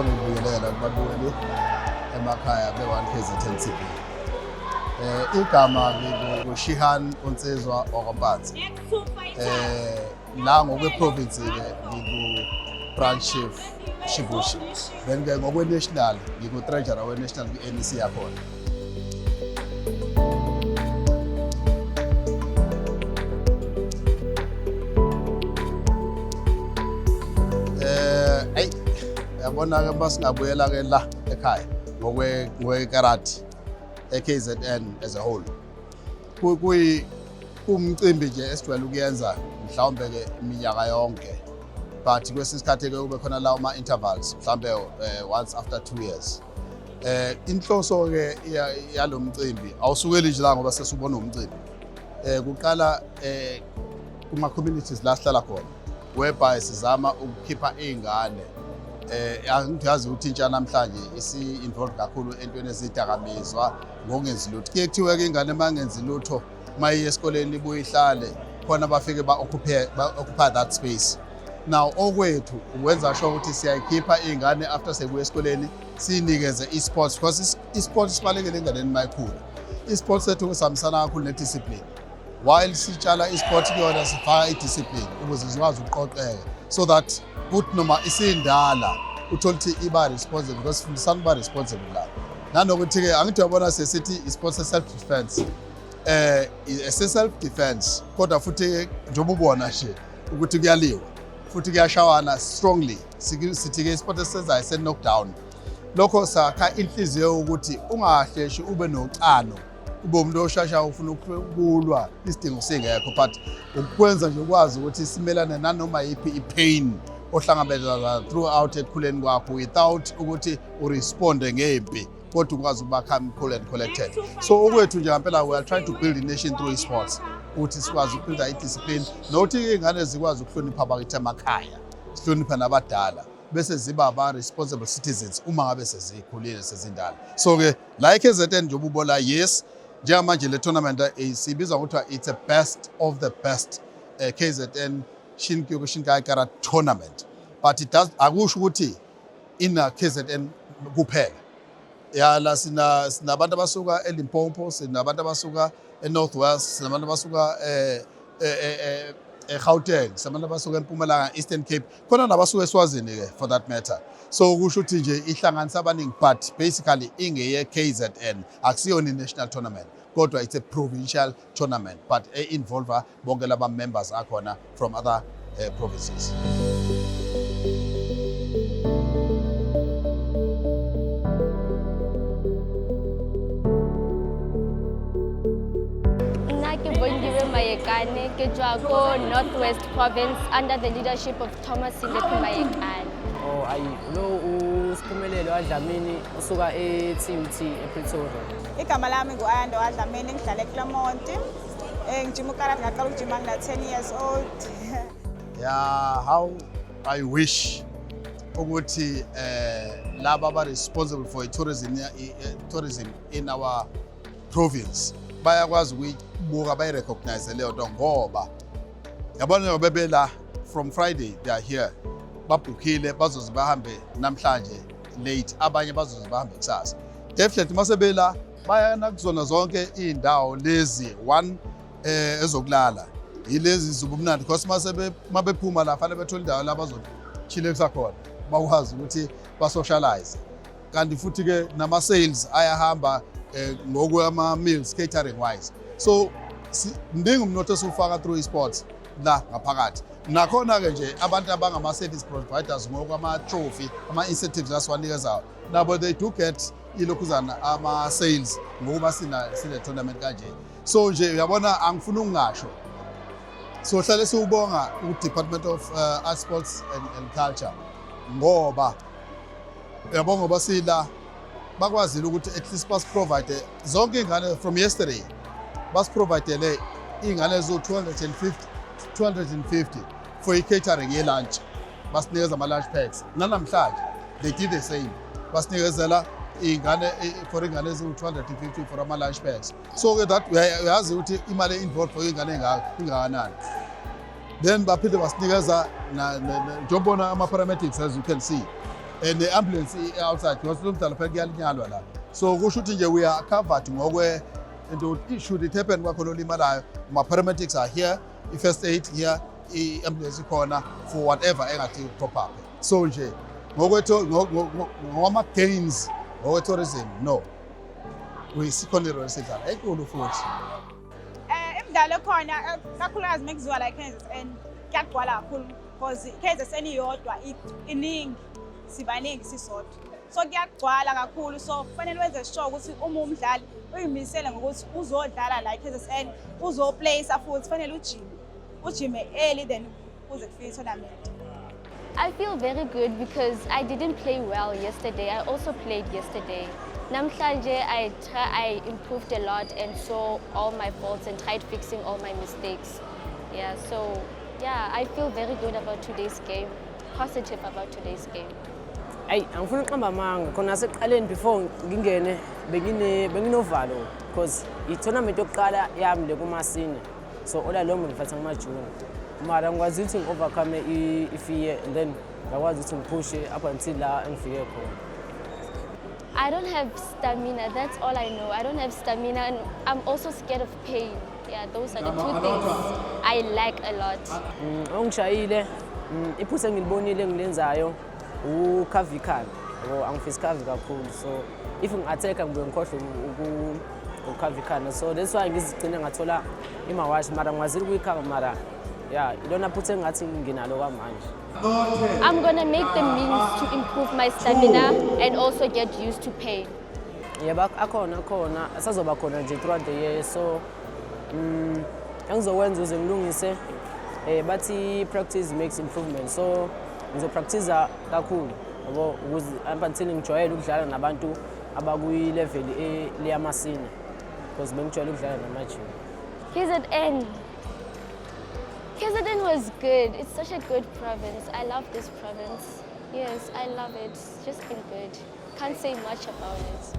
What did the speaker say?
Ngithanda ukubingelela kubabukeli emakhaya be-1 KZN TV. Igama nginguShihan uNsizwa wakwaMpanza. La ngokwe province ke ngiku branch chief Shibushi. Then ke ngokwe national ngiku treasurer we national kwi NEC yakhona. Ayi yabona ke masingabuyela ke la ekhaya ngokwe ngokwe karate e-KZN as a whole. Kuyi umcimbi nje esijwayele ukuyenza mhlawumbe ke iminyaka yonke, but kwesinye isikhathi ke kube khona lawo ma-intervals mhlawumbe once after 2 years. Inhloso ke yalo mcimbi awusukeli nje la ngoba sesubona umcimbi. Kuqala kuma communities la sihlala khona, whereby sizama ukukhipha izingane. Angithi yazi ukuthi intsha namhlanje isi-involved kakhulu entweni ezidakamizwa ngokungenzi lutho. Kuye kuthiwe ke ingane uma ingenzi lutho, uma iye esikoleni ibuye ihlale khona, bafike ba-occupy that space. Now okwethu ukwenza sure ukuthi siyayikhipha iy'ngane after sebuya esikoleni, siyinikeze i-sports, because i-sport sibalekele enganeni uma ikhula. I-sport sethu sihambisana kakhulu ne-discipline. While sitshala i-sport kuyona, sifaka i-discipline ukuze zikwazi ukuqoqeka, so that kuthi noma isindala uthole ukuthi iba responsible, because sifundisana ukuba responsible la. Nanokuthi-ke angithi uyabona sesithi i-sport se-self defense, ese-self defense, kodwa futhi njengoba ubona nje ukuthi kuyaliwa futhi kuyashawana strongly. Sithi-ke i-sport esisenzayo se-knockdown. Lokho sakha inhliziyo ukuthi ungahleshi ube nocano, ube umuntu oshasha ufuna ukulwa isidingo singekho, but ukwenza nje ukwazi ukuthi simelane nanoma yiphi i-pain ohlangabezana throughout ekukhuleni kwakho without ukuthi uresponde ngempi, kodwa ukwazi ukuba calm, cool and collected. So okwethu nje ngempela, we are trying to build a nation through sports, ukuthi sikwazi ukubuilda i-discipline nokuthi iy'ngane zikwazi ukuhlonipha abakithi emakhaya, sihloniphe nabadala, bese ziba aba-responsible citizens uma ngabe sezikhulile, sezindala. So-ke la e-KZN njengoba ubona, yes, njengamanje le tournament siyibiza ngokuthiwa it's a best of the best KZN Shinkyokushinkai Karate tournament, but it does akusho ukuthi ina KZN kuphela. Yala sina sinabantu abasuka eLimpopo, sinabantu abasuka eNorth West, sinabantu abasuka eGauteng, sinabantu abasuka eMpumalanga, Eastern Cape, khona nabasuka eSwazini ke for that matter. So kusho ukuthi nje ihlanganisa abaningi, but basically ingeye KZN, akusiyona i-national tournament, kodwa it's a provincial tournament, but e-involve bonke laba members akhona from other provinces. Nna ke Bongiwe Mayekane, ke tswa ko Northwest Province under the leadership of Thomas Silephi Mayekane. Oh ayi, lo uSiphumelelo waDlamini usuka e-TUT ePretoria. Igama lami ngu-Ayanda waDlamini, ngihlala eClermont. Ngijima ukarate, ngaqala ukujima ngina 10 years old. Yeah, how I wish ukuthi laba aba responsible for tourism, tourism in our province bayakwazi ukuyibuka, bayirecognize leyo nto, ngoba yabona njengoba bebela from Friday, they are here, babhukhile, bazoze bahambe namhlanje late, abanye bazoze bahambe kusasa. Definitely mase bela baya nakuzona zonke iy'ndawo lezi, one ezokulala, yilezi zobumnandi, because mase mabephuma la fanele bethole indawo la bazochillaxa khona, bakwazi ukuthi basocialize. Kanti futhi-ke nama-sales ayahamba ngokwama-meals, catering wise. So mningi umnotho esiwufaka through i-sports la ngaphakathi. Nakhona-ke nje abantu abangama-service providers ngokwama-trophy, ama-incentives asiwanikezayo, nabo they do get ilokhuzana, ama-sales, ngokuba sine tournament kanje. So nje uyabona, angifuni ukungasho, so hlale siwubonga u-Department of Arts, Sports and Culture, ngoba uyabonga ngoba sila bakwazile ukuthi at least basiprovide zonke iy'ngane. From yesterday basiprovidele iy'ngane eziwu-250, 250 for i-catering ye-lunch, basinikeza ama-lunch packs. Nanamhlanje they did the same, basinikezela iy'ngane for iy'ngane eziwu-250 for ama-lunch packs. So-ke that uyazi ukuthi imali e-involved for iy'ngane ey'ngaka ingakanani. Then baphinde basinikeza njengobona ama-paramedics, as you can see. And ne-ambulance i-outside because lo mdlalo phela kuyalinyalwa la, so kusho ukuthi nje we are covered ngokwe into should it happen kwakhona olimalayo, ma-paramedics are here, i-first aid here, i-ambulance ikhona for whatever engathi pop up. So nje ngokwama-gains ngokwe-tourism, no, sikhona i-role esidlala enkulu futhi. Imidlalo ekhona, kakhulukazi mekuziwa la e-KZN, kuyagcwala kakhulu because i-KZN iyodwa iningi, sibaningi sisodwa, so kuyagcwala kakhulu. So kufanele wenze sure ukuthi uma umdlali uyimisele ngokuthi uzodlala la e-KZN, uzoplacea futhi kufanele ujime, ujime early then kuze kufike i-tournament. I feel very good because I didn't play well yesterday. I also played yesterday. Namhlanje, I improved a lot and saw all my faults and tried fixing all my mistakes. Yeah, so yeah, I feel very good about today's game. Positive about today's game. Ayi, angifuni ukuqamba amanga, khona sekuqaleni before ngingene benginovalo because i-tournament yokuqala yami le kuma-senior, so all along ngifighta kuma-junior, mara ngikwazi ukuthi ngi-overcome i-fear and then ngakwazi ukuthi ngiphushe up until la engifike khona. I don't have stamina, that's all I know. I don't have stamina and I'm also scared of pain. Yeah, those are the two things I lack a lot. Ongishayile, iphutha engilibonile engilenzayo ukhavikhala, yabo, angifisi khavi kakhulu, so if ngi-attack-a ngibuye ngikhohlwe ukhavikhala, so that's why ngizigcine ngathola imawashi, mara ngikwazile ukuyikhava, mara ya ilona phutha engingathi nginalo kwamanje. I'm gonna make the means to improve my stamina and also get used to pain. Yebo, akhona, akhona, asazoba khona nje throughout the year, so engizokwenza ukuze ngilungise, bathi practice makes improvement, so ngizopractice kakhulu, yabo, ukuze up until ngijwayele ukudlala nabantu abakwi-level leyama-senior because bengijwayele ukudlala nama-junior. KZN. KZN was good. It's such a good province. I love this province. Yes, I love it. It's just been good. Can't say much about it.